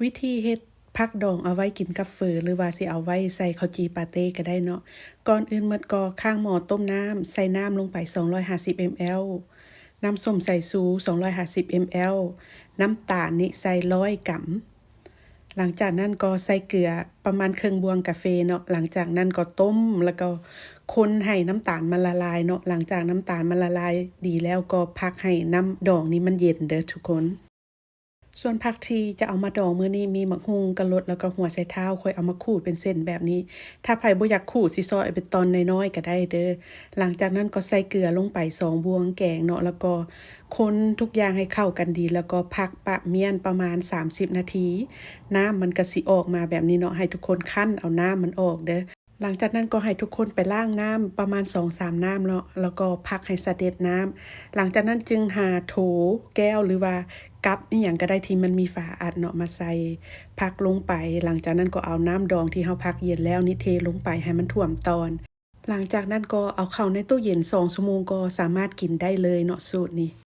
ວິທີເຮັດຜັກດອງເອົາໄວ້ກິນກັບເຝີ ຫຼືວ່າຊິເອົາໄວ້ໃສ່ເຂົ້າຈີ່ປາເຕ້ກໍໄດ້ເນາະ. ກ່ອນອື່ນໝົດກໍຄ້າງໝໍ້ຕົ້ມນ້ຳ, ໃສ່ນ້ຳລົງໄປສອງຮ້ອຍຫ້າສິບເອັມແອລ, ນ້ຳສົ້ມສາຍຊູສອງຮ້ອຍຫ້າສິບເອັມແອລ, ນ້ຳຕານນີ້ໃສ່ຮ້ອຍກຣາມ. ຫຼັງຈາກນັ້ນກໍໃສ່ເກືອປະມານເຄິ່ງບ່ວງກາເຟເນາະ. ຫຼັງຈາກນັ້ນກໍຕົ້ມ ແລ້ວກໍຄົນໃຫ້ນ້ຳຕານມັນລະລາຍເນາະ. ຫຼັງຈາກນ້ຳຕານມັນລະລາຍດີແລ້ວ ກໍພັກໃຫ້ນ້ຳດອງນີ້ມັນເຢັນເດີທຸກຄົນ. ສ່ວນຜັກທີ່ຈະເອົາມາດອງມື້ນີ້ມີໝາກຫຸ່ງ, ກະລົດ ແລ້ວກໍຫົວໄຊເທົ້າ. ຂ້ອຍເອົາມາຂູດເປັນເສັ້ນແບບນີ້. ຖ້າໃຜບໍ່ຢາກຂູດ ຊິຊອຍເປັນຕອນນ້ອຍໆກໍໄດ້ເດີ. ຫຼັງຈາກນັ້ນກໍໃສ່ເກືອລົງໄປສອງບ່ວງແກງເນາະ, ແລ້ວກໍຄົນທຸກຢ່າງໃຫ້ເຂົ້າກັນດີ ແລ້ວກໍພັກປະມ້ຽນປະມານສາມສິບນາທີ. ນ້ຳມັນກໍຊິອອກມາແບບນີ້ເນາະ, ໃຫ້ທຸກຄົນຄັ້ນເອົານ້ຳມັນອອກເດີ. ຫຼັງຈາກນັ້ນກໍໃຫ້ທຸກຄົນໄປລ້າງນ້ຳປະມານສອງສາມນ້ຳເນາະ, ແລ້ວກໍພັກໃຫ້ສະເດັດນ້ຳ. ຫຼັງຈາກນັ້ນຈຶ່ງຫາໂຖແກ້ວ ຫຼືວ່າກັບອີ່ຫຍັງກໍໄດ້ທີ່ມັນມີຝາອັດເນາະ ມາໃສ່ຜັກລົງໄປ. ຫຼັງຈາກນັ້ນກໍເອົານ້ຳດອງທີ່ເຮົາພັກເຢັນແລ້ວນີ້ເທລົງໄປໃຫ້ມັນຖ້ວມຕອນ. ຫຼັງຈາກນັ້ນກໍເອົາເຂົ້າໃນຕູ້ເຢັນສອງຊົ່ວໂມງ ກໍສາມາດກິນໄດ້ເລີຍເນາະ ສູດນີ້.